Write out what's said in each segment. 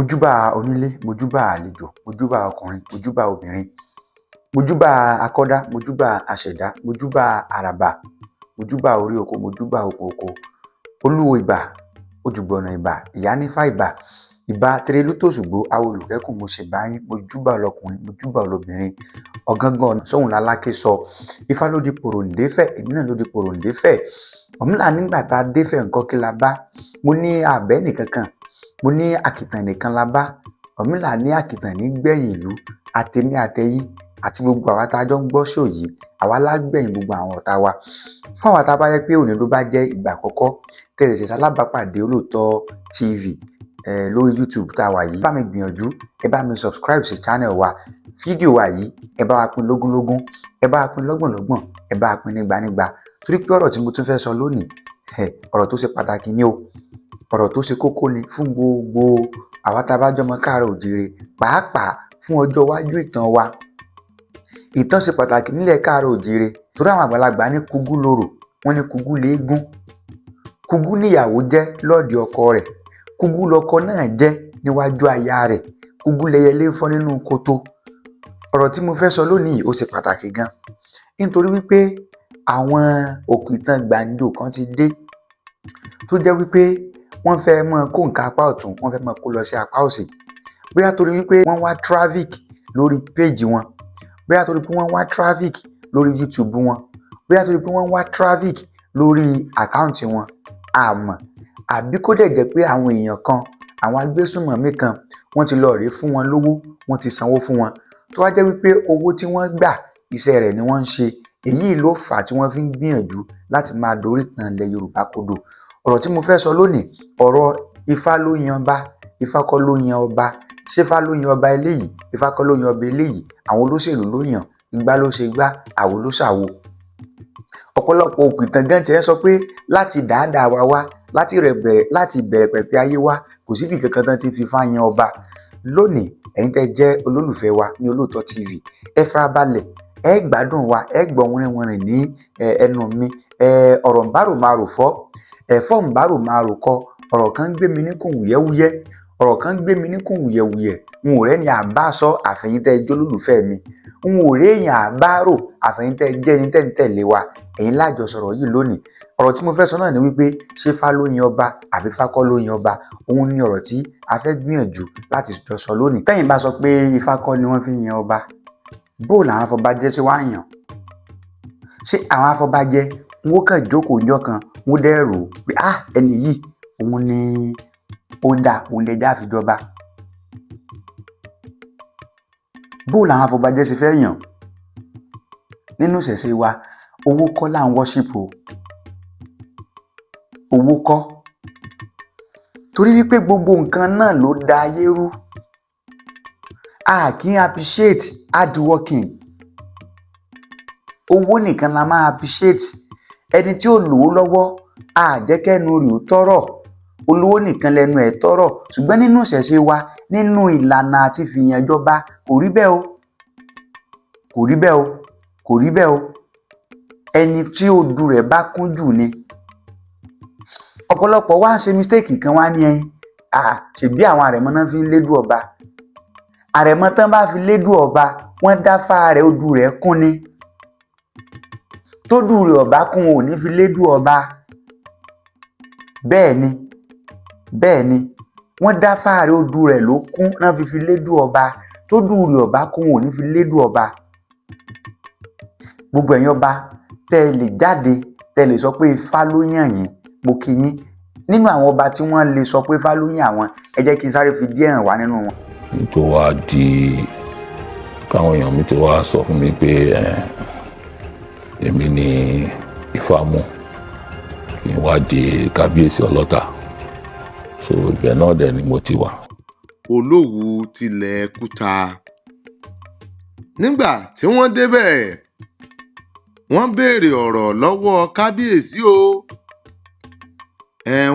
Mojúbà onílé, mojúbà àlejò, mojúbà ọkùnrin, mojúbà obìnrin, mojúbà akọ́dá, mojúbà aṣẹ̀dá, mojúbà àràbà, mojúbà orí oko, mojúbà oko oko, olúwo ìbà, ojùgbọ̀nà ìbà, ìyánífá ìbà, ìbà tẹrẹlú tòṣùgbó, awo olùkẹ́kùn. Mo ṣèbà yín, mojúbà ọlọkùnrin, mojúbà ọlọbìnrin, ọ̀gangan sóhun lálákè sọ. Ifá ló di pòròǹdéfẹ̀, èmi náà ló di pòròǹdéfẹ̀. Ọ̀rúnmìlà nígbà tá a défẹ̀ ńkọ́, kí la bá? Mo ní àbẹ́ nìkankan, mo ní àkìtàn nìkan la bá. Ọ̀rúnmìlà ní àkìtàn ní gbẹ̀yìn ìlú. Àtèmi àtẹ̀yin àti gbogbo àwa tá a jọ ń gbọ́ ṣò yìí, àwa lágbẹ̀yìn gbogbo àwọn ọ̀tá wa. Fún àwa tá a bá jẹ́ pé òní ló bá jẹ́ ìgbà àkọ́kọ́ tẹ́ ẹ ṣẹ̀ṣẹ̀ ṣalábàápàdé Olóòótọ́ TV lórí YouTube tá a wà yìí, bá mi gbìyànjú, ẹ bá mi subscribe sí channel wa. Fídíò wa yìí, ẹ bá wa pín lógúnlógún, ẹ bá wa pín lọ́gbọ̀nlọ́gbọ̀n, ẹ bá wa pín nígbanígba, torí pé ọ̀rọ̀ tí mo tún fẹ́ sọ lónìí, ọ̀rọ̀ tó ṣe pàtàkì ni o, ọ̀rọ̀ tó ṣe kókó ni fún gbogbo àwa tá a bá jọmọ káàárọ̀ òjíire, pàápàá fún ọjọ́ iwájú ìtàn wa. Ìtàn ṣe pàtàkì nílẹ̀ káàárọ̀ òjíire, torí àwọn àgbàlagbà ní kúgú lorò, wọ́n ní kúgú léégún, kúgú níyàwó jẹ́ lọ́ọ̀dì ọkọ rẹ̀, kúgú lọkọ náà jẹ́ níwájú aya rẹ̀, kúgú lẹyẹlé ń fọ́ nínú koto. Ọ̀rọ̀ tí mo fẹ́ sọ lónìí, ó ṣe pàtàkì gan, nítorí wípé àwọn òpìtàn gbàǹjo kan ti dé tó jẹ́ wípé wọ́n fẹ́ máa kó nǹkan apá ọ̀tún, wọ́n fẹ́ máa kó lọ sí apá òsì, bóyá torí wípé wọ́n wá traffic lórí page wọn, bóyá torí pé wọ́n wá traffic lórí YouTube wọn, bóyá torí pé wọ́n wá traffic lórí account wọn, àmọ́ àbí kó dẹ̀ jẹ́ pé àwọn èèyàn kan, àwọn agbésùnmọ̀mí kan, wọ́n ti lọ rèé fún wọn lówó, wọ́n ti sanwó fún wọn, tó wá jẹ́ wípé owó tí wọ́n gbà, iṣẹ́ rẹ̀ ni wọ́n ń ṣe. Èyí ló fà á tí wọ́n fi ń gbìyànjú láti máa dorí ìtàn ilẹ̀ Yorùbá kodò. Ọ̀rọ̀ tí mo fẹ́ sọ lónìí, ọ̀rọ̀ Ifá ló yan ọba, Ifá kọ́ ló yan ọba, ṣé Ifá ló yan ọba eléyìí, Ifá kọ́ ló yan ọba eléyìí, àwọn olóṣèlú ló yàn, igbá ló ṣe gbá, àwo ló ṣàwo. Ọ̀pọ̀lọpọ̀ òpìtàn gan tiẹ̀ ń sọ pé láti dáadáa wa wá, láti rẹ̀ bẹ̀rẹ̀, láti ìbẹ̀rẹ̀ pẹ̀pẹ̀ ayé wa, kò síbi kankan tán ti fi Ifá yan ọba. Lónìí, ẹ̀yin tẹ́ jẹ́ olólùfẹ́ wa ní Olóòótọ́ TV, ẹ farabalẹ̀, ẹ gbádùn wa, ẹ gbọ́ wìnrìnwìnrìn ní ẹnu mi. Ọ̀rọ̀ ńbárò máa rò fọ́, ẹ̀fọ́ ńbárò máa rò kọ. Ọ̀rọ̀ kan ń gbé mi níkùn wúyẹ́wúyẹ́, ọ̀rọ̀ kan ń gbé mi níkùn wúyẹ̀wúyẹ̀, n ò rẹ́ni àbá sọ àfẹ̀yin tẹ́ jẹ́ olólùfẹ́ mi, n ò réèyàn àbá rò àfẹ̀yin tẹ́ jẹ́ ẹni tẹ́ ń tẹ̀lé wa. Ẹ̀yin lájọ sọ̀rọ̀ yìí lónìí. Ọ̀rọ̀ tí mo fẹ́ sọ náà ni wípé, ṣé Ifá ló yan ọba àbí Ifá kọ́ ló yan ọba? Òun ni ọ̀rọ̀ tí a fẹ́ gbìyànjú láti jọ sọ lónìí. Tẹ́yin bá sọ pé Ifá kọ́ ni wọ́n fi ń yan ọba, bó làwọn afọbajẹ ṣe wá yàn? Ṣé àwọn afọbajẹ wọn ó kàn jókòó ńjọ́ kan, wọn dẹ́ rò ó pé, ah, ẹni yìí òun ni ó dáa, òun lẹjá fi jọba? Bó làwọn afọbajẹ ṣe fẹ́ yàn? Nínú ìṣẹ̀ṣe wa, owó kọ́ là ń worship o, owó kọ́, torí wípé gbogbo nǹkan náà ló da ayé rú. A kì í appreciate hard working, owó nìkan la máa appreciate. Ẹni tí ò lówó lọ́wọ́, a jẹ́ kẹ́nu rẹ̀ ó tọ́rọ̀, olówó nìkan lẹ́nu ẹ̀ tọ́rọ̀. Ṣùgbọ́n nínú ìṣẹ̀ṣe wa, nínú ìlànà àti fìyàn jọba, kò rí bẹ́ẹ̀ o, kò rí bẹ́ẹ̀ o, kò rí bẹ́ẹ̀ o. Ẹni tí odù rẹ̀ bá kún jù ni. Ọ̀pọ̀lọpọ̀ wá ń ṣe mistake kan, wá ní ẹyin, ah, ṣèbí àwọn àrẹ̀mọ náà fi ń lédùn ọba. Àrẹ̀mọ tán bá fi lédùn ọba, wọ́n dáfá rẹ̀, odù rẹ̀ kún ni. Tódù rẹ̀ ọ̀bá kún, ò ní fi lédùn ọba. Bẹ́ẹ̀ ni, bẹ́ẹ̀ ni, wọ́n dáfá rẹ̀, odù rẹ̀ ló kún náà fi lédùn ọba. Tódù rẹ̀ ọ̀bá kún, ò ní fi lédùn ọba. Gbogbo ẹ̀yin ọba tẹ́ ẹ lè jáde, tẹ́ ẹ lè sọ pé Ifá ló yàn yín, mo kí yín. Nínú àwọn ọba tí wọ́n lè sọ pé Ifá ló yàn àwọn, ẹ jẹ́ kí n sáré fi díẹ̀ hàn wá nínú wọn. Tó wá di káwọn èèyàn mi ti wá sọ fún mi pé èmi ni Ifá mú kí n wá di kábíyèsí Ọlọ́tà, so ibẹ̀ náà dẹ̀ ni mo ti wà. Olówu tilẹ̀ Kúta. Nígbà tí wọ́n débẹ̀, wọ́n béèrè ọ̀rọ̀ lọ́wọ́ kábíyèsí o.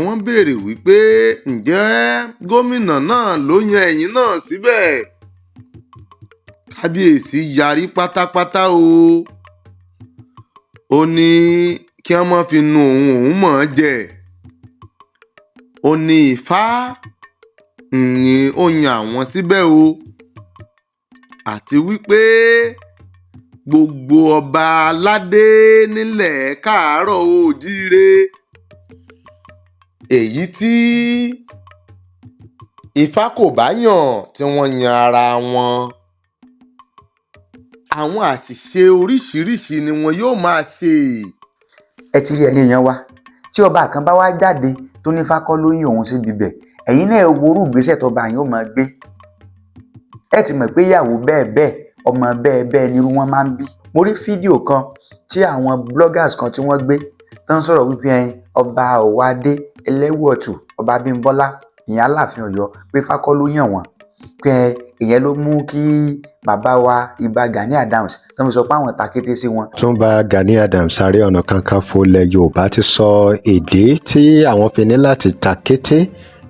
Wọ́n béèrè wípé, ǹjẹ́ gómìnà náà ló yan ẹ̀yin náà síbẹ̀? Kábíyèsí yarí pátápátá o. Ó ní kí wọ́n má fi nu òun, òun mọ̀ ọ́n jẹ. Ó ní Ifá ni ó yan àwọn síbẹ̀ o, àti wípé gbogbo ọba aládé nílẹ̀ káàárọ̀ oòjíire èyí tí Ifá kò bá yàn tí wọ́n yan ara wọn, àwọn àṣìṣe oríṣiríṣiì ni wọn yóò máa ṣe. Ẹ ti rí, ẹ̀yin èèyàn wa, tí ọba kan bá wá jáde tó ní Ifá kọ́ ló yàn òun síbi bẹ̀, ẹ̀yin náà ẹ wo irú ìgbésẹ̀ tọba yẹn ó máa gbé. Ẹ ti mọ̀ pé ìyàwó bẹ́ẹ̀ bẹ́ẹ̀, ọmọ bẹ́ẹ̀ bẹ́ẹ̀ nírú wọn máa ń bí. Mo rí fídíò kan tí àwọn bloggers kan tí wọ́n gbé tó ń sọ̀rọ̀ wípé ẹyin ọba Ọ̀wọ́adé Ẹlẹ́wọ̀tù, ọba Abímbọ́lá, ìyẹn Aláàfin Ọ̀yọ́, pé Ifá kọ́ ló yàn wọ́n, pé ìyẹn ló mú kí bàbá wa Ìbà Gani Adams tó ń sọ pé àwọn takété sí wọn. Ọ̀túnba Gani Adams, Ààrẹ Ọ̀nà Kakanfò ilẹ̀ Yorùbá, ti sọ ìdí tí àwọn fi ní láti ta kété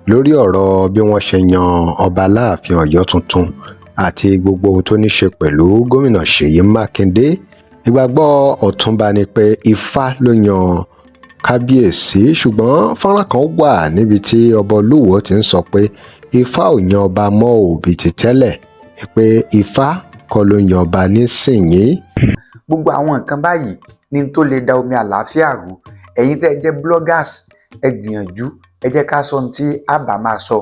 lórí ọ̀rọ̀ bí wọ́n ṣe yan ọba Aláàfin Ọ̀yọ́ tuntun àti gbogbo ohun tó ní ṣe pẹ̀lú Gómìnà Ṣèyí Mákindé. Ìgbàgbọ́ Ọ̀túnba ni pé Ifá ló yan kábíyèsí, ṣùgbọ́n fọ́nrán kan wà níbi tí ọba Olúwo ti ń sọ pé Ifá ò yan ọba mọ́ òbí ti tẹ́lẹ̀, pé Ifá kọ́ ló yan ọba nísìnyí. Gbogbo àwọn nǹkan báyìí ní tó lè da omi àlàáfíà rú. Ẹ̀yin tẹ́ ẹ jẹ́ bloggers, ẹ gbìyànjú, ẹ jẹ́ ká sọ ohun tí a bá máa sọ,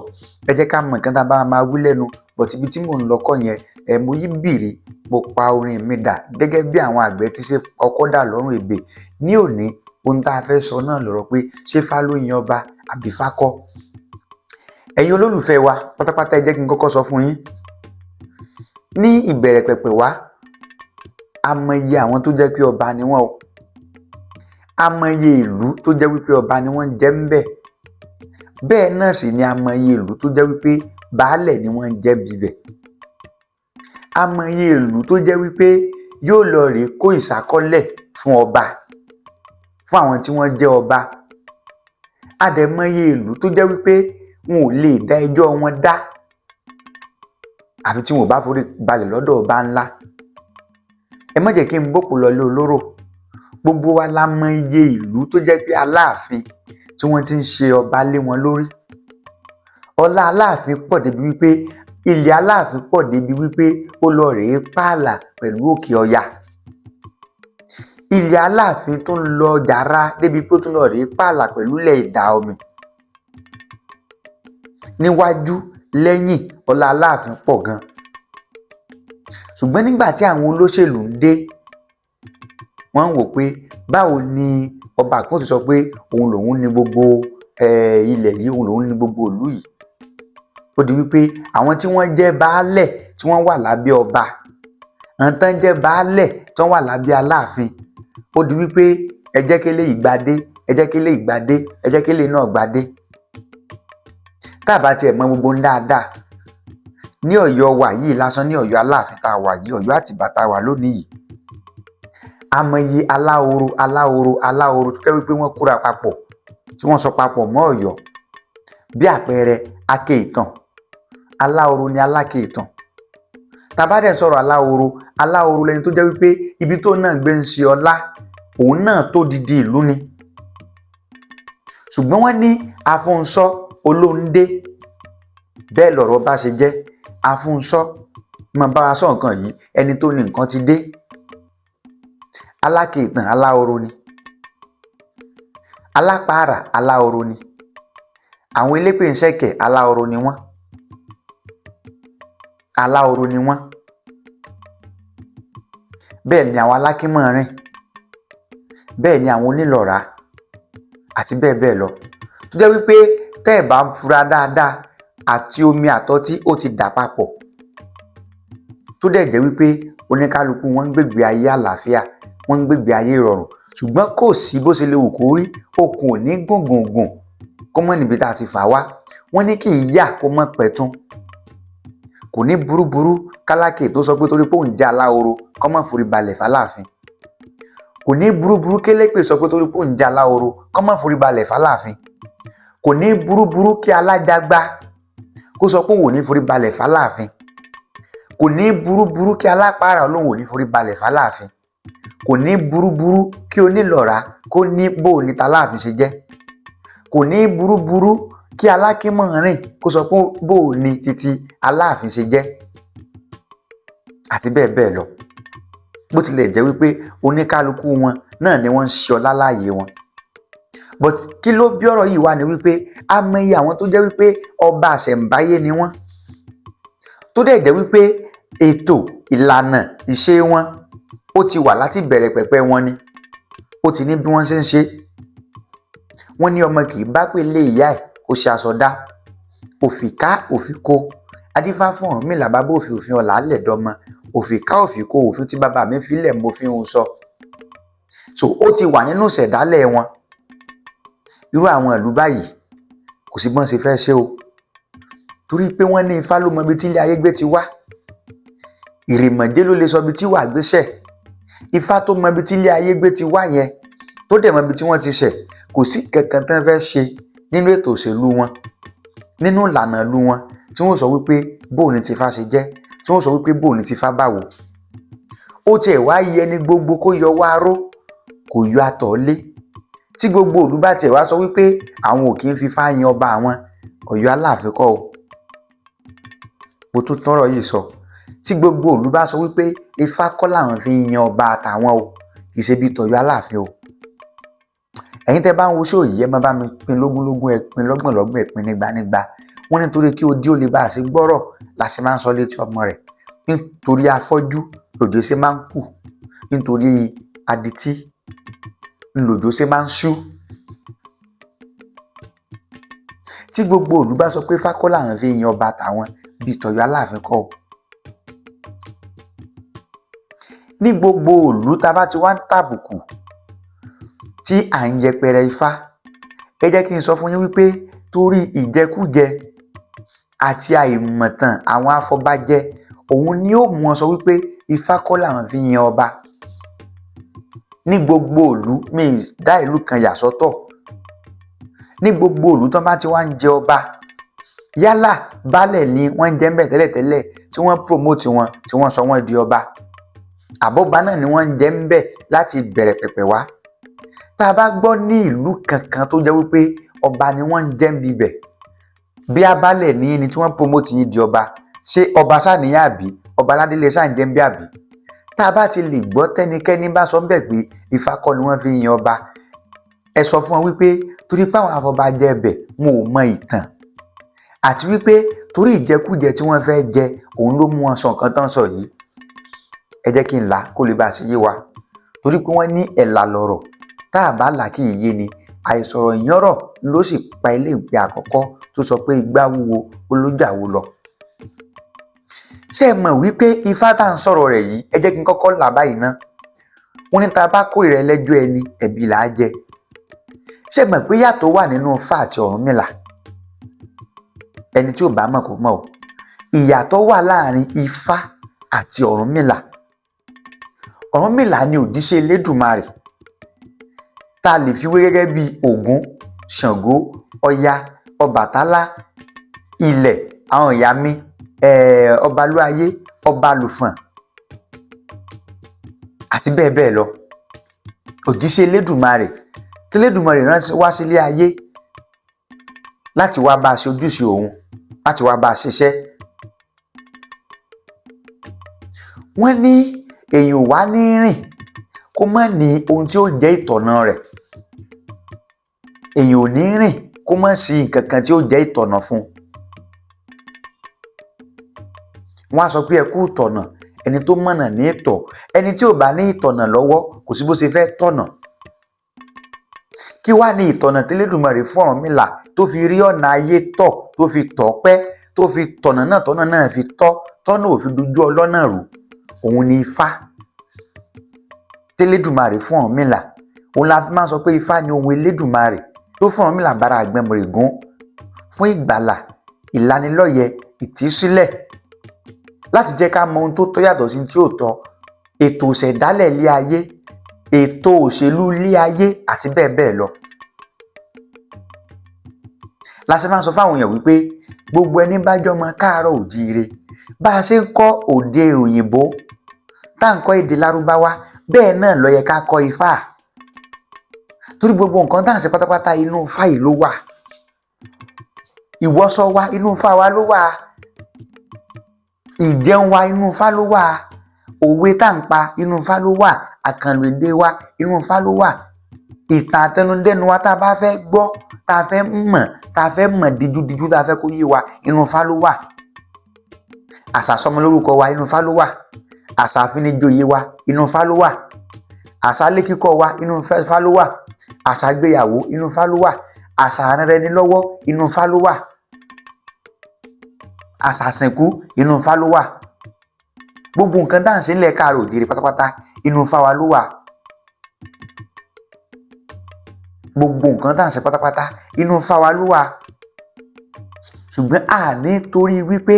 ẹ jẹ́ ká mọ nǹkan tá a bá máa wí lẹ́nu. But ibi tí mò ń lọ kọ́ yẹn. Ẹ mo yí bìrì, mo pa orin mi dà gẹ́gẹ́ bí àwọn àgbẹ̀ ti ṣe ọkọ́ dà lọ́rùn ebè ní òní. Ohun tá a fẹ́ sọ náà lọ̀rọ̀ pé ṣé Ifá ló yan ọba àbí Ifá kọ́? Ẹ̀yin olólùfẹ́ wa pátápátá, ẹ jẹ́ kí n kọ́kọ́ sọ fún yín ní ìbẹ̀rẹ̀ pẹ̀pẹ̀ wá, a mọyì àwọn tó jẹ́ pé ọba ni wọ́n o, a mọyì ìlú tó jẹ́ wípé ọba ni wọ́n ń jẹ́ ń bẹ̀, bẹ́ẹ̀ náà sì ni a mọyì ìlú tó jẹ́ wípé baálẹ̀ ni wọ́n ń jẹ́ bíbẹ̀. A mọyì ìlú tó jẹ́ wípé yóò lọ rèé kó ìsákọ́lẹ̀ fún ọba, fún àwọn tí wọ́n jẹ́ ọba. A dẹ̀ mọyì ìlú tó jẹ́ wípé wọn ò lè dá ẹjọ́ wọn dá àfi tí wọn ò bá forí balẹ̀ lọ́dọ̀ ọba ńlá. Ẹ má jẹ́ kí n bòpò lọlé olóró. Gbogbo wa la mọ iye ìlú tó jẹ́ pé Aláàfin tí wọ́n ti ń ṣe ọba lé wọn lórí. Ọlá Aláàfin pọ̀ débi wípé ilẹ̀ Aláàfin pọ̀ débi wípé ó lọ rèé pààlà pẹ̀lú Òkè Ọya. Ilẹ̀ Aláàfin tó ń lọ jàrá débi pé ó tún lọ rèé pààlà pẹ̀lú ilẹ̀ Ìdà Omi níwájú lẹ́yìn. Ọlá Aláàfin pọ̀ gan, ṣùgbọ́n nígbà tí àwọn olóṣèlú ń dé, wọ́n ń wò pé báwo ni ọba kan ti sọ pé òun lòun ní gbogbo ilẹ̀ yìí, òun lòun ní gbogbo ìlú yìí. Ó di wípé àwọn tí wọ́n jẹ́ baálẹ̀ tí wọ́n wà lábẹ́ ọba, àwọn tán jẹ́ baálẹ̀ tí wọ́n wà lábẹ́ Aláàfin, ó di wípé ẹ jẹ́ kí eléyìí gbadé, ẹ jẹ́ kí eléyìí gbadé, ẹ jẹ́ kí eléyìí náà gbadé. Tá a bá tiẹ̀ mọ gbogbo ń dáadáa ní Ọ̀yọ́ wa yìí lásán, ní Ọ̀yọ́ Aláàfin tá a wà yìí, Ọ̀yọ́ Àtìbà tá a wà lónìí yìí, amọye aláhoro, aláhoro, aláhoro tó jẹ́ wípé wọ́n kóra papọ̀ tí wọ́n sọ papọ̀ mọ́ Ọ̀yọ́. Bí àpẹẹrẹ, Aké Ìtàn, aláhoro ni Aláké Ìtàn. Tá a bá dẹ̀ sọ̀rọ̀ aláhoro, aláhoro lẹni tó jẹ́ wípé ibi tó náà gbé ń ṣe ọlá, òun náà tó didi ìlú ni. Ṣùgbọ́n wọ́n ní Afúnṣọ́ Olóńdé, bẹ́ẹ̀ lọ̀rọ̀ bá ṣe jẹ́. Afúnṣọ́ máa bá wa sọ nǹkan yìí, ẹni tó ní nǹkan ti dé. Aláké Ìtàn aláhoro ni, Alápàárà aláhoro ni, àwọn elépè ń ṣẹ̀kẹ̀ aláhoro ni wọ́n, aláhoro ni wọ́n. Bẹ́ẹ̀ ni àwọn alákínmọ̀rìn, bẹ́ẹ̀ ni àwọn onílọ̀rá àti bẹ́ẹ̀ bẹ́ẹ̀ lọ, tó jẹ́ wípé tẹ́ ẹ̀ bá ń fura dáadáa, àti omi àtọtí ó ti dà papọ̀, tó dẹ̀ jẹ́ wípé oníkálukú wọn ń gbégbé ayé àlàáfíà, wọ́n ń gbégbé ayé ìrọ̀rùn. Ṣùgbọ́n kò sí bó ṣe lè wù kó rí, okùn ò ní gùn gùn gùn kó mọ́ níbi tá a ti fà wá. Wọ́n ní kì í yà kó mọ́ pẹ̀tún, kò ní burúburú kálákè tó sọ pé torí pé òun jẹ́ aláhoro kó má forí balẹ̀ fáláàfin, kò ní burúburú kélépè sọ pé torí pé òun jẹ́ aláhoro kó má forí balẹ̀ fáláàfin, kò ní burúburú kí alájàgbá kó sọ pé òun ò ní forí balẹ̀ fáláàfin, kò ní burúburú kí alápàárà olóhùn ò ní forí balẹ̀ fáláàfin, kò ní burúburú kí onílọ̀ra kó ní bó ní taláàfin ṣe jẹ́, kò ní burúburú. Kí Aláké mọ̀ rìn kó sọ pé bó o ní títí Aláàfin ṣe jẹ́, àti bẹ́ẹ̀ bẹ́ẹ̀ lọ. Bó tilẹ̀ jẹ́ wípé oníkálukú wọn náà ni wọ́n ń ṣe ọlá láàyè wọn, but kí ló bí ọ̀rọ̀ yìí wá ni wípé a mọ iye àwọn tó jẹ́ wípé ọba àṣẹ̀ǹbáyé ni wọ́n, tó dẹ̀ jẹ́ wípé ètò ìlànà ìṣe wọn ó ti wà láti bẹ̀rẹ̀ pẹ̀pẹ̀ wọn ni, ó ti ní bí wọ́n ṣe ń ṣe. Wọ́n ní ọmọ kì í bá pè lé ìyá ẹ̀ kó ṣe aṣọ dá òfìká òfìkó. Adífá fún Ọ̀rúnmìlà bàbá òfin òfin ọ̀là lẹ̀dọ́mọ òfìká òfìkó, òfin tí bàbá mi filẹ̀ mo fi ń sọ. So ó ti wà nínú ìṣẹ̀dálẹ̀ wọn. Irú àwọn ìlú báyìí, kò sí bọ́n ṣe fẹ́ ṣe o, torí pé wọ́n ní Ifá ló mọ ibi tí ilé ayé gbé ti wá, ìrìmọ̀jé ló lè sọ ibi tí wàá gbé ṣẹ̀. Ifá tó mọ ibi tí ilé ayé gbé ti wá yẹn, tó dẹ̀ mọ ibi tí wọ́n ti ṣẹ̀, kò sí kankan tán fẹ́ ṣe nínú ètò òṣèlú wọn, nínú ìlànà ìlú wọn, tí wọ́n sọ wípé bóò ní tIfá ṣe jẹ́, tí wọ́n sọ wípé bóò ní tIfá báwo. Ó tiẹ̀ wá yẹ ní gbogbo kó yọ wá ró, kò yọ àtọ̀ lé. Tí gbogbo ìlú bá tiẹ̀ wá sọ wípé àwọn ò kì í fIfá yan ọba àwọn, Ọ̀yọ́ Aláàfin kọ́ o, mo tún tọrọ yìí sọ. Tí gbogbo ìlú bá sọ wípé Ifá kọ́ làwọn fi ń yan ọba àtàwọn o, kì í ṣe bí tọ̀yọ́ Aláàfin o. Ẹ̀yin tẹ́ bá ń wo ṣó yìí, ẹ má bá mi pín lógúnlógún, ẹ pín lọ́gbọ̀nlọ́gbọ̀n, ẹ pín nígbànígbà. Wọ́n nítorí kí odi ó lè bá a ṣe gbọ́rọ̀ la ṣe máa ń sọ létí ọmọ rẹ̀, nítorí afọ́jú lòjò ṣe máa ń kù, nítorí adití lòjò ṣe máa ń ṣú. Tí gbogbo ìlú bá sọ pé Ifá kọ́ làwọn fi ń yan ọba tàwọn, bíi tọ̀yọ́ Aláàfin kọ́ o. Ní gbogbo ìlú tá a bá ti wá ń tàbùkù tí à ń yẹpẹrẹ Ifá, ẹ jẹ́ kí n sọ fún yín wípé torí ìjẹkújẹ àti àìmọ̀tàn àwọn afọbajẹ, òun ni ó mú wọn sọ wípé Ifá kọ́ làwọn fi ń yan ọba. Ní gbogbo ìlú, mi dá ìlú kan yà sọ́tọ̀, ní gbogbo ìlú tán bá ti wá ń jẹ ọba, yálà baálẹ̀ ni wọ́n ń jẹ ńbẹ̀ tẹ́lẹ̀tẹ́lẹ̀ tí wọ́n promote wọn, tí wọ́n sọ wọ́n di ọba, àbọ̀bá náà ni wọ́n ń jẹ ńbẹ̀ láti bẹ̀rẹ̀ pẹ̀pẹ̀ wá. Tá a bá gbọ́ ní ìlú kankan tó jẹ́ wípé ọba ni wọ́n ń jẹ ń bibẹ̀, bí abálẹ̀ ní ẹni tí wọ́n promote yín di ọba, ṣé ọba sáníyà àbí ọba aládélé sáà ń jẹ ń bí àbí, tá a bá ti lè gbọ́ tẹ́nikẹ́ni bá sọ ńbẹ̀ pé Ifá kọ́ ni wọ́n fi ń yan ọba, ẹ sọ fún wọn wípé torí pé àwọn afọbajẹ ẹbẹ̀ wọn ò mọ ìtàn, àti wípé torí ìjẹkújẹ tí wọ́n fẹ́ jẹ òun ló mú wọn sọ nǹkan tán sọ yìí. Ẹ jẹ́ kí n là kó lè bá a ṣe yé wa, torí pé wọ́n ní ẹ̀là lọ̀rọ̀, tá a bá là kí ìyé ni. Àìsọ̀rọ̀ ìyànrọ̀ ló sì pa ilé ìgbé àkọ́kọ́ tó sọ pé igbá wúwo ó lójà wo lọ. Ṣé ẹ mọ̀ wípé Ifá tá à ń sọ̀rọ̀ rẹ̀ yìí, ẹ jẹ́ kí n kọ́kọ́ là báyìí ná. Wọ́n ní tá a bá kórìíra ẹlẹ́jọ́ ẹni, ẹ̀bi là á jẹ. Ṣé ẹ mọ̀ pé yàtọ̀ wà nínú Ifá àti Ọ̀rúnmìlà? Ẹni tí ò bá mọ̀ kó mọ̀ o. Ìyàtọ̀ wà láàrin Ifá àti Ọ̀rúnmìlà. Ọ̀rúnmìlà ni òjíṣẹ́ Elédùmarè tá a lè fi wé gẹ́gẹ́ bí Ògún, Ṣàngó, Ọya, Ọbàtálá, ilẹ̀, àwọn ìyá mi, Ọbalúayé, Ọbalùfọ̀n àti bẹ́ẹ̀ bẹ́ẹ̀ lọ. Òjíṣẹ́ Elédùmarè tí Elédùmarè rán wá sílé ayé láti wá bá a ṣe ojúṣe òun, láti wá bá a ṣiṣẹ́. Wọ́n ní èèyàn wá ní rìn kó má ní ohun tí ó jẹ́ ìtọ̀nà rẹ̀. Èèyàn ò ní rìn kó má sí nǹkan kan tí ó jẹ́ ìtọ̀nà fún un. Wọ́n á sọ pé ẹ kú ìtọ̀nà, ẹni tó mọ̀nà ní ìtọ̀, ẹni tí ò bá ní ìtọ̀nà lọ́wọ́ kò sí bó ṣe fẹ́ tọ̀nà. Kí wá ní ìtọ̀nà tí Elédùmarè fún Ọ̀rúnmìlà tó fi rí ọ̀nà ayé tọ̀, tó fi tọ̀ pẹ́, tó fi tọ̀nà náà, tọ̀nà náà fi tọ́, tọ́nà ò fi dojú ọlọ́nà rú? Òun ni Ifá tí Elédùmarè fún Ọ̀rúnmìlà. Òun la fi máa ń sọ pé Ifá ni ohun Elédùmarè tó fún Ọ̀rúnmìlà bára àgbẹ̀mọ̀règún fún ìgbàlà, ìlanilọ́yẹ, ìtísílẹ̀, láti jẹ́ ká mọ ohun tó tọ́ yàtọ̀ sí tí ò tọ́, ètò ìṣẹ̀dálẹ̀ ilé ayé, ètò òṣèlú ilé ayé àti bẹ́ẹ̀ bẹ́ẹ̀ lọ. La ṣe máa ń sọ fáwọn èèyàn wípé gbogbo ẹni bá jọmọ káàárọ̀ òjíire, bá a ṣe ń kọ́ òde òyìnbó, tá à ń kọ́ èdè lárúbáwá, bẹ́ẹ̀ náà ló yẹ ká kọ́ Ifá. Torí gbogbo nǹkan tá à ń ṣe pátápátá inú Ifá yìí ló wà. Ìwọṣọ wa, inú Ifá wa ló wà. Ìjẹun wa, inú Ifá ló wà. Òwe tá à ń pa, inú Ifá ló wà. Àkànlò èdè wa, inú Ifá ló wà. Ìtàn àtẹnudẹ́nu wa, tá a bá fẹ́ gbọ́, tá a fẹ́ mọ̀, tá a fẹ́ mọ̀ díjúdíjú, tá a fẹ́ kó yé wa, inú Ifá ló wà. Àṣà sọmọlórúkọ wa, inú Ifá ló wà. Àṣà àfinijoyè wa, inú Ifá ló wà. Àṣà ilé kíkọ́ wa, inú Ifá ló wà. Àṣà ìgbéyàwó, inú Ifá ló wà. Àṣà àránrẹni lọ́wọ́, inú Ifá ló wà. Àṣà ìsìnkú, inú Ifá ló wà. Gbogbo nǹkan tá à ń ṣe nílẹ̀ káàárọ̀ òjìrì pátápátá, inú Ifá wa ló wà. Gbogbo nǹkan tá à ń ṣe pátápátá, inú Ifá wa ló wà. Ṣùgbọ́n a ní torí wípé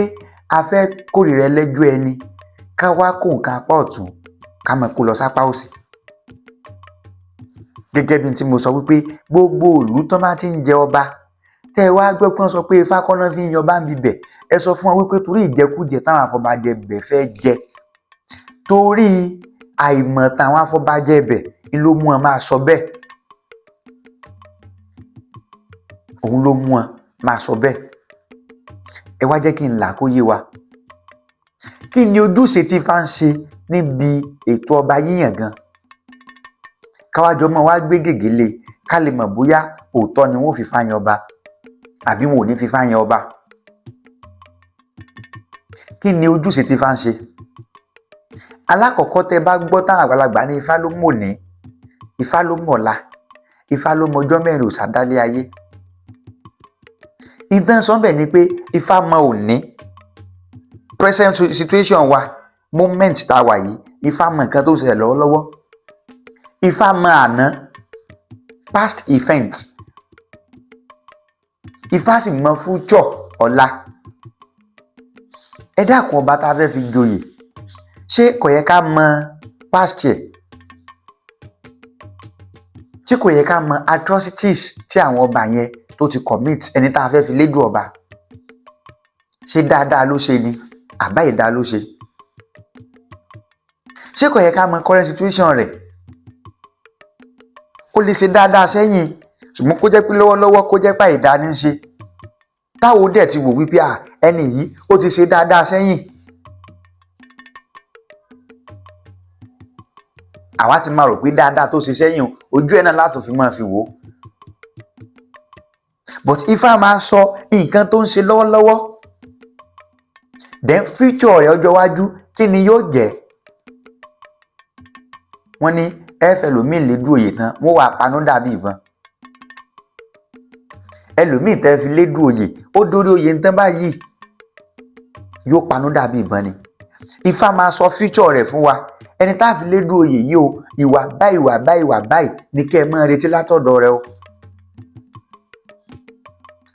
a fẹ́ kórìíra ẹlẹ́jọ́ ẹni, ká wá kó nǹkan apá ọ̀tún, ká máa kó lọ sápá òsì. Gẹ́gẹ́ bí n tí mo sọ wípé gbogbo ìlú tán bá ti ń jẹ ọba, tẹ́ ẹ wá gbọ́ pé wọ́n sọ pé Ifá kọ́ náà fi ń yan ọba ń bibẹ̀, ẹ sọ fún wọn wípé torí ìjẹkújẹ táwọn afọbajẹ bẹ̀ fẹ́ jẹ, torí àìmọ̀ táwọn afọbajẹ bẹ̀ ni ló mú wọn máa sọ bẹ́ẹ̀. Òun ló mú wọn máa sọ bẹ́ẹ̀. Ẹ wá jẹ́ kí n là kó yé wa. Kí ni ojúṣe tí Ifá ń ṣe níbi ètò ọba yíyàn gan? Káwájọ mọ́ wá gbé gègé lé ká lè mọ̀ bóyá òótọ́ ni wọ́n ò fi Ifá yan ọba àbí wọn ò ní fi Ifá yan ọba. Kí ni ojúṣe tí Ifá ń ṣe? Alákọ̀ọ́kọ́, tẹ́ bá gbọ́ táwọn àgbàlagbà ní Ifá ló mòní, Ifá ló mọ̀la, Ifá ló mọjọ́ mẹ́rin òòṣà dálé ayé. Ìtàn sọ bẹ̀ ni pé Ifá mọ òní, present situation wa, moment tá a wà yìí. Ifá mọ nǹkan tó ń ṣẹlẹ̀ lọ́wọ́lọ́wọ́. Ifá mọ àná, past event. Ifá sì mọ future, ọ̀la. Ẹ dákun, ọba tá a fẹ́ fi joyè, ṣé kò yẹ ká mọ past ẹ̀? Ṣé kò yẹ ká mọ atrocities tí àwọn ọba yẹn tó ti commit? Ẹni tá a fẹ́ fi lédùn ọba, ṣé dáadáa ló ṣe ni àbá ìdá ló ṣe? Ṣé kò yẹ ká mọ current situation rẹ̀? Ó lè ṣe dáadáa sẹ́yìn, ṣùgbọ́n kó jẹ́ pé lọ́wọ́lọ́wọ́, kó jẹ́ pé àìdá ní í ṣe, táwo dẹ̀ ti wò wípé à, ẹni yìí ó ti ṣe dáadáa sẹ́yìn, àwa ti máa rò pé dáadáa tó ṣe sẹ́yìn o, ojú ẹ̀ náà látò fi máa fi wò ó. But Ifá máa sọ nǹkan tó ń ṣe lọ́wọ́lọ́wọ́, then future rẹ̀, ọjọ́ iwájú, kí ni yóò jẹ́. Wọ́n ní ẹ fẹ́ lòmíì lédú òye tán, wọ́n wà panú dàbí ìbọn. Ẹlòmíì tẹ́ fi lédú òye, ó dórí oyè ń tán báyìí, yóò panú dàbí ìbọn ni. Ifá máa sọ future rẹ̀ fún wa. Ẹni tá a fi lédú oyè yìí o, ìwà báyìí, ìwà báyìí, ìwà báyìí ni kẹ́ ẹ máa retí látọ̀dọ̀ rẹ̀ o.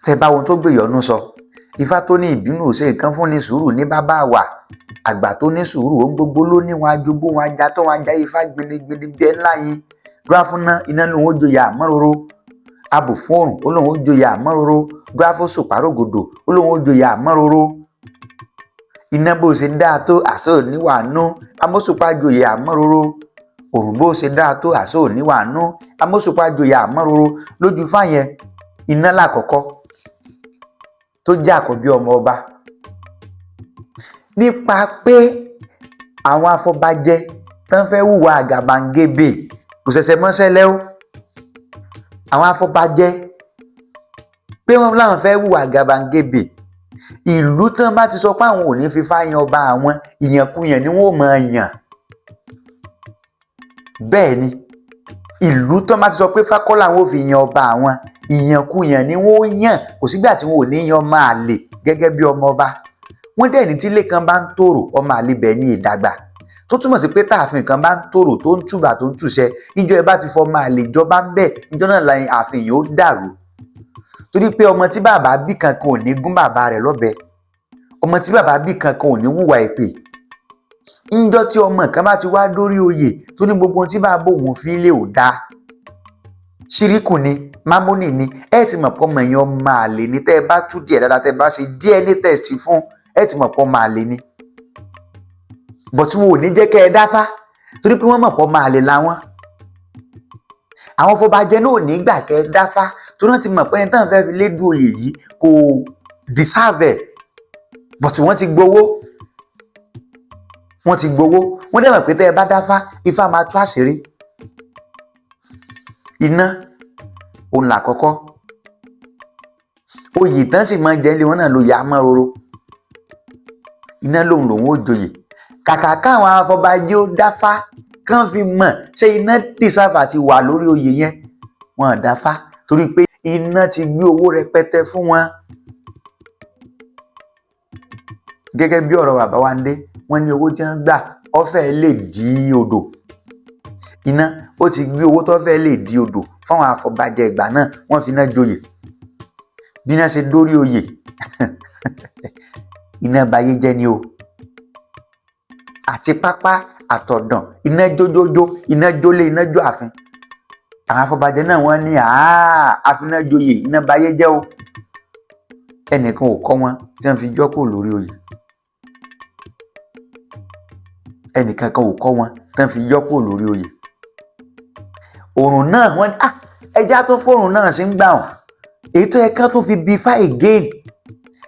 Tẹ́ bá ohun tó gbèyọ́nú sọ, Ifá tó ní ìbínú ò ṣe nǹkan fún ni, sùúrù ní bàbá wa. Àgbà tó ní sùúrù, ohun gbogbo ló ní. Wọn ajogbo, wọn ajá tó wọn ajá. Ifá gbinigbini bí ẹ ńlá yín dúrà fún ná, iná lòun ó joyè àmọ́ròró. Abò fún òrùn, ó lóun ó joyè àmọ́ròró. Dúrà fún sòpàrògòdò, ó lóun ó joyè àmọ́ròró. Iná bó ṣe dáa tó, àṣọ òníwàánú. Amóṣùpá joyè àmọ́ròró. Òrùn bó ṣe dáa tó, àṣọ òníwàánú. Amóṣùpá joyè àmọ́ròró. Lójú fáyẹn, iná làkọ́kọ́ tó jẹ́ àkọ́bí ọmọ ọba, nípa pé àwọn afọbajẹ tán fẹ́ hùwà àgàbàǹgebè, kò ṣẹ̀ṣẹ̀ mọ́ṣẹ́lẹ́ o. Àwọn afọbajẹ pé wọ́n láwọn fẹ́ hùwà àgàbàǹgebè, ìlú tán bá ti sọ pé àwọn ò ní fífá yan ọba, àwọn ìyànkuyàn ni wọ́n ò máa yàn. Bẹ́ẹ̀ ni, ìlú tán bá ti sọ pé fákọ́ làwọn ò fi yan ọba, àwọn ìyànkuyàn ni wọ́n ó yàn. Kò sígbà tí wọn ò ní yan ọmọ àlè gẹ́gẹ́ bí ọmọ ọba. Wọ́n dẹ̀ ní tílé kan bá ń tòrò, ọmọ àlè bẹ̀ ní ìdàgbà, tó túmọ̀ sí pé táàfin kan bá ń tòrò, tó ń tùbà, tó ń tùṣẹ, níjọ́ ẹ bá ti fọmọ àlè jọba ń bẹ̀, níjọ́ náà la ààfin yìí ó dàrú. Torí pé ọmọ tí bàbá bí kankan ò ní gún bàbá rẹ̀ lọ́bẹ, ọmọ tí bàbá bí kankan ò ní hùwà èpè. Ńjọ́ tí ọmọ kan bá ti wá dórí oyè, tó ní gbogbo ohun tí bàbá òun fi lé ò dáa, ṣíríkù ni, mámúnì ni, ẹ ti mọ̀ pé ọmọ yẹn ọmọ àlè ni. Tẹ́ ẹ bá tú díẹ̀ dáadáa, tẹ́ ẹ bá ṣe DNA test fún, ẹ ti mọ̀ pé ọmọ àlè ni. But wọn ò ní jẹ́ kẹ́ ẹ dáfá, torí pé wọ́n mọ̀ pé ọmọ àlè làwọn. Àwọn afọbajẹ náà ò ní gbà kẹ́ ẹ dáfá, torí Torí wọ́n ti mọ̀ pé ẹni táwọn fẹ́ fi lédu oyè yìí kò deserve ẹ̀, but wọ́n ti gbowó, wọ́n ti gbowó. Wọ́n dẹ̀ mọ̀ pé tẹ́ ẹ bá dáfá, ifá máa tú àṣírí. Iná òun là kọ́kọ́ oyè tán sì máa jẹ́ ilé wọn náà lóye amáròró. Iná lòun lòun ó joyè. Kàkà káwọn afọbajẹ ó dáfá kán fi mọ̀ ṣé iná deserve àti wà lórí oyè yẹn, wọn ò dáfá torí pé iná ti gbé owó rẹpẹtẹ fún wọn. Gẹ́gẹ́ bí ọ̀rọ̀ bàbá wa ń dé, wọ́n ní owó tí wọ́n gbà ọ̀fẹ́ lè dí odò. Iná ó ti gbé owó tó fẹ́ lè dí odò fáwọn afọbajẹ ìgbà náà. Wọ́n fi iná joyè. Bí iná ṣe dórí oyè, iná bayé jẹ́ ni o. Àti pápá àtọ̀dàn, iná jójójó, iná jólé, iná jó ààfin. Àwọn afọbajẹ náà wọ́n ní àfiná joyè, iná bayé jẹ́ o. Ẹnìkan ò kọ́ wọn tí wọ́n fi jọ́ kúrò lórí oyè. Ẹnìkan kan ò kọ́ wọn tí wọ́n fi yọ́ kúrò lórí oyè. Òrùn náà wọ́n ní ẹja tó fòrùn náà sí ń gbà wọ́n. Èyí tó yẹ kán tó fi bí ifá again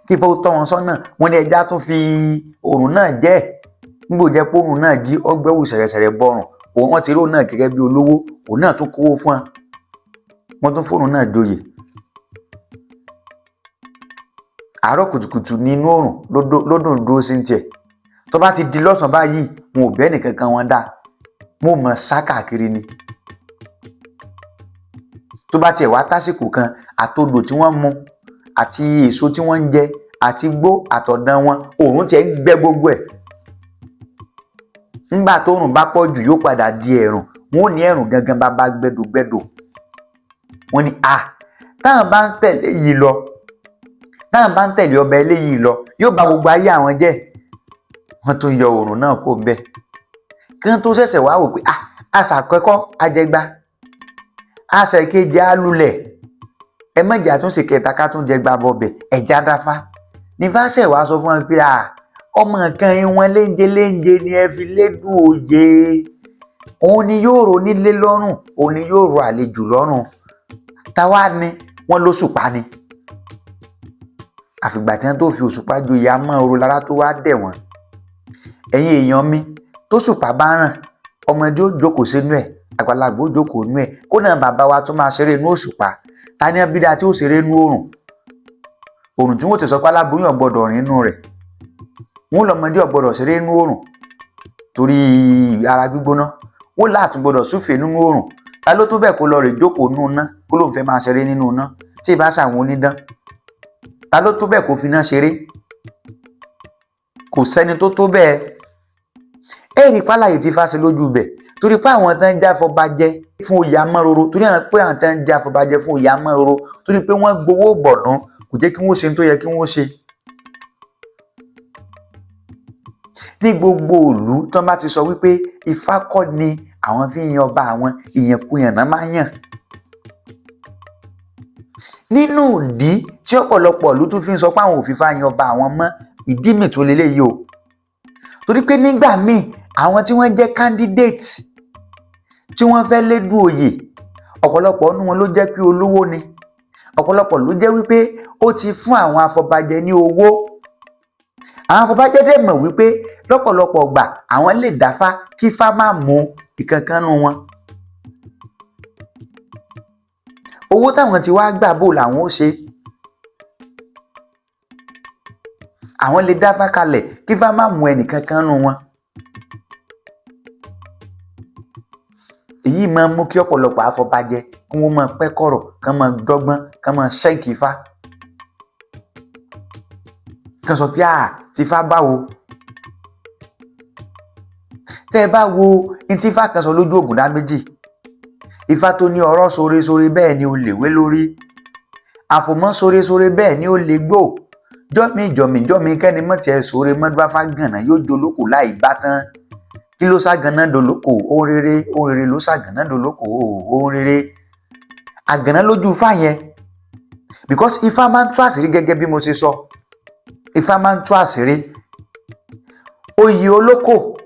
kí ifá ó tọ́ wọn sọ́nà, wọ́n ní ẹja tó fi òrùn náà jẹ́. Nígbò jẹ́ pé òrùn náà jí ọgbẹ́wò ṣẹ̀rẹ̀ṣẹ̀rẹ̀ bọrùn òun, wọ́n ti rí òun náà gẹ́gẹ́ bí olówó, òun náà tún kówó fún wọn, wọ́n tún fòrùn náà joyè. Àárọ̀ kùtùkùtù ní inú òrùn lódùn dúró sí ní tiẹ̀. Tó bá ti di lọ́sàn-án báyìí, wọn ò bẹ́ẹ̀ nìkankan wọn dá, wọn ò mọ̀ sá káàkiri ni. Tó bá tiẹ̀ wá tásìkò kan, àtodò tí wọ́n mu àti èso tí wọ́n ń jẹ àti gbó àtọ̀dàn wọn, òòrùn tiẹ̀ ń gbẹ gbogbo ẹ̀. Nígbà tóòrùn bá pọ̀ jù, yóò padà di ẹ̀rùn. Wọn ò ní ẹ̀rùn gangan bàbá gbẹdògbẹdò. Wọ́n ní táwọn bá ń tẹ̀lé yìí lọ, táwọn bá ń tẹ̀lé ọba eléyìí lọ, yóò bà gbogbo ayé àwọn jẹ́. Wọ́n tún yọ òòrùn náà kó bẹ́ẹ̀. Kí wọ́n tó ṣẹ̀ṣẹ̀ wá wò pé àṣàkẹ́kọ́ ajẹgba, àṣà ìkejì á lulẹ̀, ẹ mọ̀jà tún ṣe kẹta ká tún jẹgba bọbẹ̀ ẹ̀já dáfá. Ní fáṣẹ̀ wá sọ fún wọn pé ọmọ kan wọn léńjẹ léńjẹ ni ẹ fi lédùn òye, òun ni yóò ro nílé lọ́rùn, òun ni yóò ro àlejò lọ́rùn. Táwa ni wọ́n lóṣùpá ni. Àfìgbà tí wọ́n tó fi òṣùpá joyè amóoru lára tó wá dẹ̀ wọ́n. Ẹ̀yin èèyàn mi, tóṣùpá bá ràn, ọmọdé ó jókòó sínú ẹ̀, àgbàlagbà ó jókòó nú ẹ̀, kó náà bàbá wa tún máa ṣeré inú òṣùpá. Ta ni abídá tí ó ṣeré inú òrùn? Òrùn tí wọ́n ti sọ pé aláboyún ò gbọ́dọ̀ rìn inú rẹ̀. Wọ́n lọ́mọdé ò gbọ́dọ̀ ṣeré inú òrùn torí ara gbígbóná. Wọ́n láàtún gbọ́dọ̀ súfèé nínú òrùn. Ta ló tó bẹ́ẹ̀ kó lọ rè jókòó nínú iná kó lóun fẹ́ máa ṣeré nínú iná tí ì bá ṣàwọn onídán? Ta ló tó bẹ́ẹ̀ kó finá ṣeré? Kò sẹ́ni tó tó bẹ́ẹ̀. Ẹ rí pálàyé tí Ifá ṣe lójú ibẹ̀, torí pé àwọn tán ń já afọbajẹ fún oyè amáròró, torí àwọn pé àwọn tán ń já afọbajẹ fún oyè amáròró, torí pé wọ́n gbowó bọ̀dún, kò jẹ́ kí wọ́n ṣe tó yẹ kí wọ́n ṣe. Ní gbogbo ìlú tán bá ti sọ wípé Ifá kọ́ ni àwọn fi ń yan ọba, àwọn ìyànkuyàn náà máa ń yàn. Nínú ìdí tí ọ̀pọ̀lọpọ̀ ìlú tún fi ń sọ pé àwọn ò fifá yan ọba àwọn mọ́, ìdí mi tó leléyìí o. Torí pé nígbà míì, àwọn tí wọ́n jẹ́ candidate tí wọ́n fẹ́ lédùn oyè, ọ̀pọ̀lọpọ̀ nínú wọn ló jẹ́ pé olówó ni. Ọ̀pọ̀lọpọ̀ ló jẹ́ wípé ó ti fún àwọn afọbajẹ ní owó. Àwọn afọbajẹ dẹ̀ mọ̀ wípé lọ́pọ̀lọpọ̀ ìgbà àwọn lè dáfá kí ifá má mú ìkankan nínú wọn. Owó táwọn ti wá gbà bò làwọn ó ṣe. Àwọn lè dáfá kalẹ̀ kí ifá má mú ẹnìkankan nínú wọn. Èyí máa ń mú kí ọ̀pọ̀lọpọ̀ afọbajẹ kí wọ́n máa pẹ́ kọ̀rọ̀, kán máa dọ́gbọ́n, kán máa ṣẹ́ǹkì ifá. Kán sọ pé tífá báwo. Tẹ́ ẹ bá wo ní tífá kan sọ lójú Ògúndá méjì, ifá tó ní ọ̀rọ̀ sóre sóre bẹ́ẹ̀ ni o lè wé lórí, àfòmọ́ sóre sóre bẹ́ẹ̀ ni ó lè gbò, jọ́mi jọ̀mí jọ́mi kẹ́ni mọ́ tiẹ̀ sóre mọ́dúbáfá gànà yóò jolókò láì bá tán. Kí ló ságànná dolóko? Ohun rere, ohun rere ló ságànná dolóko, ohun rere. Àgànná lójú ifá yẹn, because ifá máa ń tú àṣírí gẹ́gẹ́ bí mo ṣe sọ. Ifá máa ń tú àṣírí. Oyè olóko,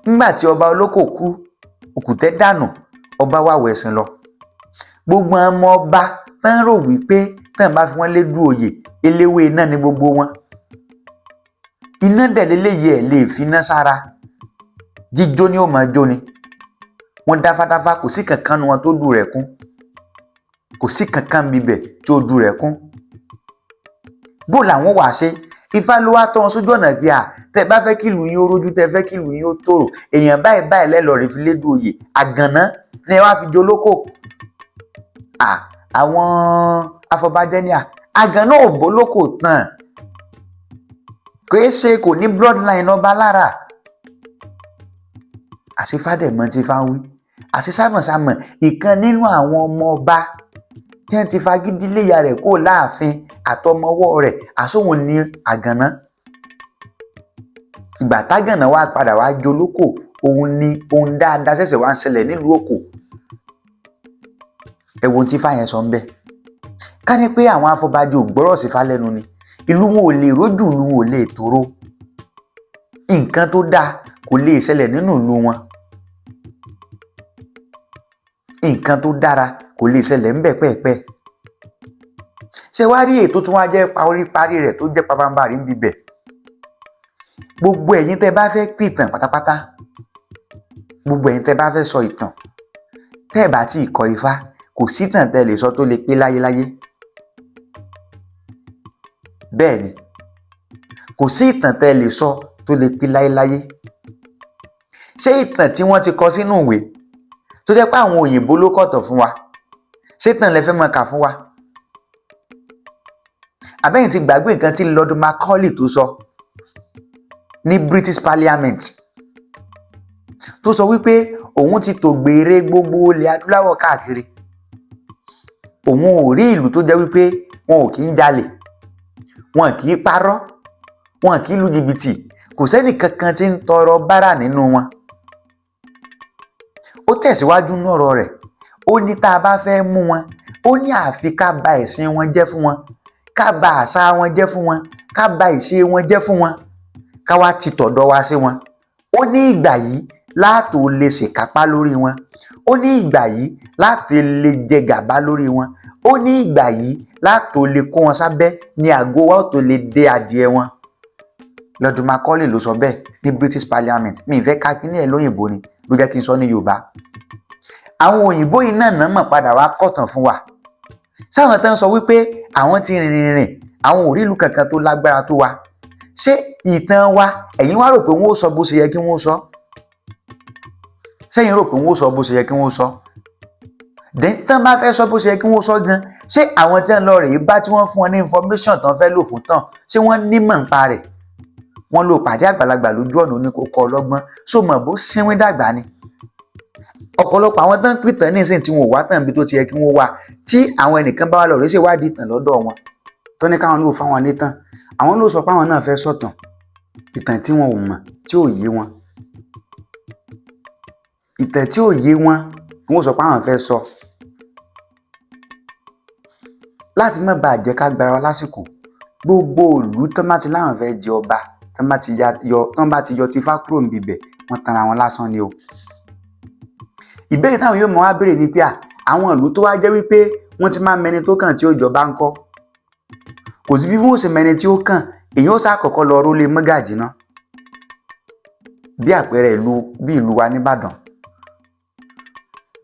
nígbà tí ọba olóko kú, òkùtẹ́ dànù, ọba wà wẹ̀sìn lọ. Gbogbo ọmọ ọba Tán rò wípé tán bá fi wọ́n lédú oyè, eléwé iná ni gbogbo wọn. Iná dẹ̀ léléyìí, ẹ̀ lè fi iná sára, jíjó ni ó máa jó ni. Wọ́n dáfádáfá, kò sí kankan nu wọn tó dù rẹ̀ kún, kò sí kankan bíbẹ̀ tí ó dù rẹ̀ kún. Bó làwọn wàá ṣe? Ifá ló wá tọ́ wọn sójú ọ̀nà pé à tẹ́ bá fẹ́ kí ìlú yín ó rójú, tẹ́ fẹ́ kí ìlú yín ó tòrò, èèyàn báyìí báyìí lẹ́lọ́ọ̀rẹ́ fi lédú oyè. Àgànná ni ẹ wá fi jolókò. À àwọn afọbajẹ ní à àgànná ò bólókò tán, kìí ṣe kò ní bloodline ọba lára. Àṣefádẹ̀mọ́ tí fá ń wí, àṣesámọ̀sámọ̀ ìkan nínú àwọn ọmọ ọba tí wọ́n ti fagídí léya rẹ̀ kó láàfin àtọmọwọ́ rẹ̀, àsóhun ní àgànná. Ìgbà tágànná wá padà wá jolókò, òun ni ohun dáadáa ṣẹ̀ṣẹ̀ wá ń ṣẹlẹ̀ nílùú Òkò. Ẹ wo ohun tí Ifá yẹn sọ ń bẹ̀. Ká ní pé àwọn afọbajẹ ò gbọ́rọ̀ sí Ifá lẹ́nu ni, ìlú wọn ò lè rójú, ìlú wọn ò lè tòrò, nǹkan tó dáa kò lè ṣẹlẹ̀ nínú ìlú wọn, nǹkan tó dára kò lè ṣẹlẹ̀ ńbẹ̀ pẹ́ẹ̀pẹ́ẹ̀. Ṣé wàá rí ètò tó wá jẹ́ paríparí rẹ̀ tó jẹ́ pabambarì ń bibẹ̀? Gbogbo ẹ̀yin tẹ́ bá fẹ́ pìtàn pátápátá, gbogbo ẹ̀yin tẹ́ bá fẹ́ sọ ìtàn, tẹ́ ẹ̀ bá tí ì kọ Ifá, kò sítàn tẹ́ lè sọ tó lè pé láyéláyé. Bẹ́ẹ̀ ni, kò sí ìtàn tẹ́ lè sọ tó lè pé láyéláyé. Ṣé ìtàn tí wọ́n ti kọ sínú ìwé tó jẹ́ pé àwọn òyìnbó ló kọ̀tọ̀ fún wa, ṣé ìtàn lẹ fẹ́ máa kà fún wa? Àbẹ́yìn ti gbàgbé nǹkan tí Lord Macaulay tó sọ ní British Parliament, tó sọ wípé òun ti tò gbèrè gbogbo ilẹ̀ adúláwọ̀ káàkiri, òun ò rí ìlú tó jẹ́ wípé wọn ò kì í jalè, wọn kì í parọ́, wọn kì í lu jìbìtì, kò sẹ́nì kankan tí ń tọrọ bárà nínú wọn. Ó tẹ̀síwájú nínú ọ̀rọ̀ rẹ̀, ó ní tá a bá fẹ́ mú wọn, ó ní àfi ká ba ẹ̀sìn wọn jẹ́ fún wọn, ká ba àṣà wọn jẹ́ fún wọn, ká ba ìṣe wọn jẹ́ fún wọn, ká wá ti tọ̀dọ̀ wa sí wọn. Ó ní ìgbà yìí láàtò lè ṣèkápá lórí wọn, ó ní ìgbà yìí láti lè jẹ gàba lórí wọn, ó ní ìgbà yìí láàtò lè kó wọn sábẹ́ ní àgọ́ wa ó tó lè dé adìẹ wọn. Lord Macaulay ló sọ bẹ́ẹ̀ ní British Parliament. Mi ì fẹ́ ká kíní ẹ̀ lóyìnbó ni ló jẹ́ kí n sọ ní Yorùbá. Àwọn òyìnbó yìí náà náà mọ̀ padà wá kọ̀tàn fún wa. Sáwọn tó ń sọ wípé àwọn ti rìnrìn rìn, àwọn ò rí ìlú kankan tó lágbára tó wa, ṣé ìtàn wa ẹ̀yin wá rò pé wọ́n ó sọ bó ṣe yẹ kí wọ́n sọ? Sẹ́yìn rò pé wọ́n ó sọ bó ṣe yẹ kí wọ́n sọ? Tán bá fẹ́ sọ bó ṣe yẹ kí wọ́n sọ gan, ṣé àwọn tí wọ́n lọ rèé bá tí wọ́n fún wọn ní information tán fẹ́ lò fún tán, ṣé wọ́n nímọ̀ nípa rẹ̀? Wọ́n lò pàdé àgbàlagbà lójú ọ̀nà oníkókó ọlọ́gbọ́n só mọ̀ bó sínwín dàgbà ni. Ọ̀pọ̀lọpọ̀ àwọn tán pìtàn nísìnyí tí wọn ò wá tàn bí tó ti yẹ kí wọ́n wá, tí àwọn ẹnìkan bá wà lọ rèé ṣèwádìí ìtàn lọ́dọ̀ wọn Tó ní káwọn náà fáwọn nítàn, àwọn náà sọ pé àwọn náà fẹ́ sọ̀tàn, ìtàn tí wọn ò mọ̀, tí ò yé wọn, ìtàn tí ò yé wọn ni wọ́n sọ pé àwọn fẹ́ sọ. Láti má bàa jẹ́ ká gbára wa lásìkò, gbogbo ìlú tán bá ti láwọn fẹ́ jẹ ọba, tán bá ti yọ, tán bá ti yọ Tifá kúrò níbi ibẹ̀, wọ́n tanra wọn lásán ni o. Ìbéèrè táwọn yóò mọ̀ wá béèrè ni pé à àwọn ìlú tó wá jẹ́ wípé wọ́n ti máa mẹni tó kàn tí ó jọba ńkọ́? Kò sí bí wọ́n ó ṣe mẹni tí ó kàn, èyàn ó ṣàkọ́kọ́ lọ rólé mọ́gàjì ná. Bí àpẹẹrẹ ìlú bí ìlú wa nìbàdàn,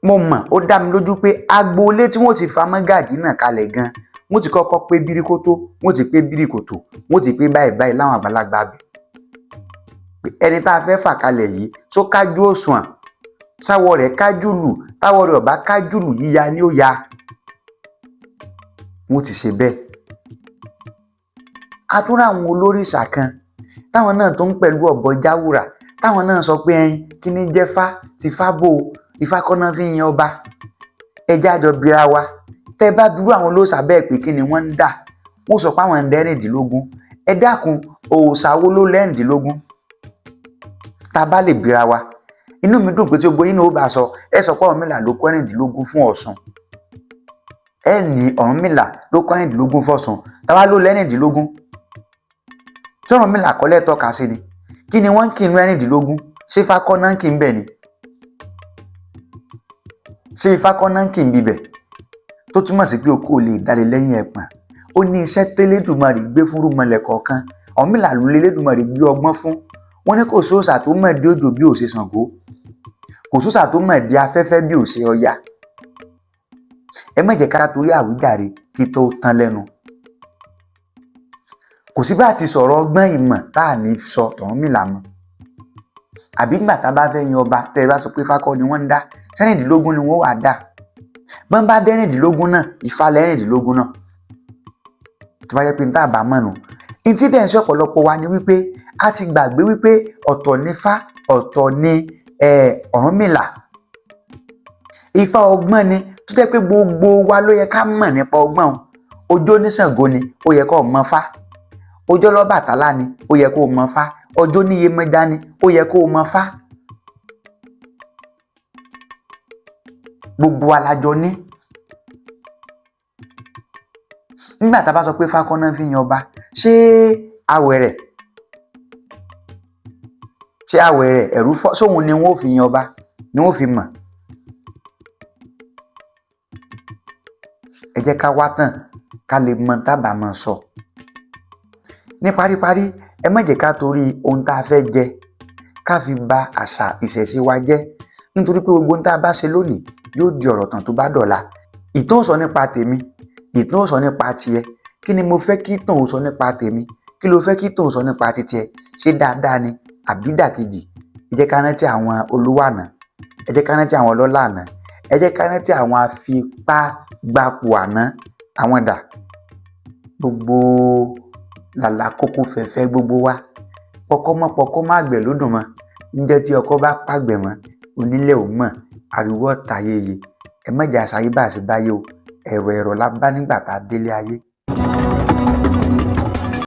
mo mọ̀, ó dá mi lójú pé agboolé tí wọ́n ti fa mọ́gàjì náà kalẹ̀ gan, wọ́n ti kọ́kọ́ pé bíríkótó, wọ́n ti pé bíríkòtò, wọ́n ti pé báyìí báyìí láwọn àgbàlagbà bẹ̀. Ẹni tá a fẹ́ fà kalẹ̀ yìí tó kájú òṣùwọ̀n, sáwọ rẹ̀ kájúlù, táwọ rẹ̀ ò bá kájúlù, yíya ni ó ya. Wọ́n ti ṣe bẹ́ẹ̀. A tún ráwọn olórìṣà kan táwọn náà tó ń pẹ̀lú ọ̀bọ jáwùrà, táwọn náà sọ pé ẹyin kí ní jẹ́ fá ti fá bò ó, ifá kọ́ náà fi ń yan ọba. Ẹ jẹ́ á jọ bira wa. Tẹ́ bá birú àwọn olóòṣà bẹ́ẹ̀ pé kí ni wọ́n ń dà, wọ́n sọ pé àwọn ń dẹ́rìndínlógún. Ẹ dákun, òòṣà wo ló lẹ́rìndínlógún? Tá a bá lè bira wa, inú mi dùn pé tí gbogbo yín náà ó bá sọ, ẹ sọ pé Ọ̀rúnmìlà ló kọ́ ẹ̀rìndínlógún fún Ọ̀ṣun. Ẹ ní Ọ̀rúnmìlà ló kọ́ ẹ̀rìndínlógún f'Ọ̀ṣun. Táwa ló lẹ́rìndínlógún? Tí Ọ̀rúnmìlà kọ́ lẹ́ tọ́ka sí ni, kí ni wọ́n ń kì inú ẹ̀rìndínlógún? Ṣé ifá kọ́ náà ń kì ń bẹ̀ ni? Ṣé ifá kọ́ náà ń kì ń bibẹ̀? Tó túmọ̀ sí pé okó ò lè dálé lẹ́yìn ẹ̀pọ̀n. Ó ní iṣẹ́ tẹ́lẹ̀dùmarè gbé fún rúmọlẹ̀ kọ̀ọ̀kan. Ọ̀rúnmìlà ló lẹ́lẹ́dùmarè gbé ọgbọ́n fún. Wọ́n ní kò sóòṣà tó mọ̀ dé òjò bí ò ṣe Ṣàngó, kò sóòṣà tó mọ̀ dé afẹ́fẹ́ bí ò ṣe Ọya. Ẹ má jẹ́ ká torí àwíjàre kí tó tán lẹ́nu. Kò sí bá ti sọ̀rọ̀ ọgbọ́n ìmọ̀ tá à ní sọ tọ̀rúnmìlà mọ́. Àbí nígbà tá a bá fẹ́ yan ọba, tẹ́ ẹ bá sọ pé fákọ́ ni wọ́n ń dá, sẹ́rìndínlógún ni wọ́n wà dá. Bọ́n bá dẹ́rìndínlógún náà, Ifá lẹ́rìndínlógún náà. Tó bá yẹ pé n tá a bá mọ̀ nù. N tí dẹ̀ ń ṣe ọ̀pọ̀lọpọ̀ wa ni wípé a ti gbàgbé wípé ọ̀tọ̀ ni Ifá, ọ̀tọ̀ ni Ọ̀rúnmìlà. Ifá ọgbọ́n ni tó jẹ́ pé gbogbo wa ló yẹ ká mọ̀ nípa ọgbọ́n o. Ọjọ́ ní Ṣàngó ni ó yẹ kó mọ̀ Fá. Ọjọ́ lọ́bàtálá ni ó yẹ kó mọ̀ Fá. Ọjọ́ ní Yemọja ni ó yẹ kó mọ̀ Fá. Gbogbo wa la jọ ní. Nígbà tá a bá sọ pé Ifá kọ́ náà fi yan ọba, ṣé awẹ̀rẹ̀? Ṣé awẹ̀rẹ̀ ẹ̀rú fọ́ sóhun ni wọ́n ó fi yan ọba ni wọ́n ó fi mọ̀? Ẹ jẹ́ ká wá tàn ká lè mọ tábà máa sọ. Ní paríparí, ẹ má jẹ́ ká torí ohun tá a fẹ́ jẹ ká fi ba àṣà ìṣẹ̀ṣe wa jẹ́, nítorí pé gbogbo ohun tá a bá ṣe lónìí yóò di ọ̀rọ̀ tàn tó bá dọ̀la. Ìtàn ó sọ nípa tèmi, ìtàn ó sọ nípa tiẹ̀. Kí ni mo fẹ́ kí ìtàn ó sọ nípa tèmi? Kí lo fẹ́ kí ìtàn ó sọ nípa titiẹ̀? Ṣé dáadáa ni àbí ìdàkejì? Ẹ jẹ́ ká rántí àwọn olówó àná, ẹ jẹ́ ká rántí àwọn ọlọ́lá àná, ẹ jẹ́ ká rántí àwọn afipágbapò àná, àwọn dà. Gbogbo làlà kókó fẹ̀fẹ́ gbogbo wa. Pọkọ́mọ́pọkọ́ má gbẹ̀ ló dùn mọ́. Níjẹ́ tí ọkọ́ bá pàgbẹ̀ mọ́, onílẹ̀ ò mọ̀, ariwo ọ̀tá yeye. Ẹ má jẹ́ àṣàyè bá àṣebáyé o. Ẹ̀rọ ẹ̀rọ la bá nígbà tá a délé ayé.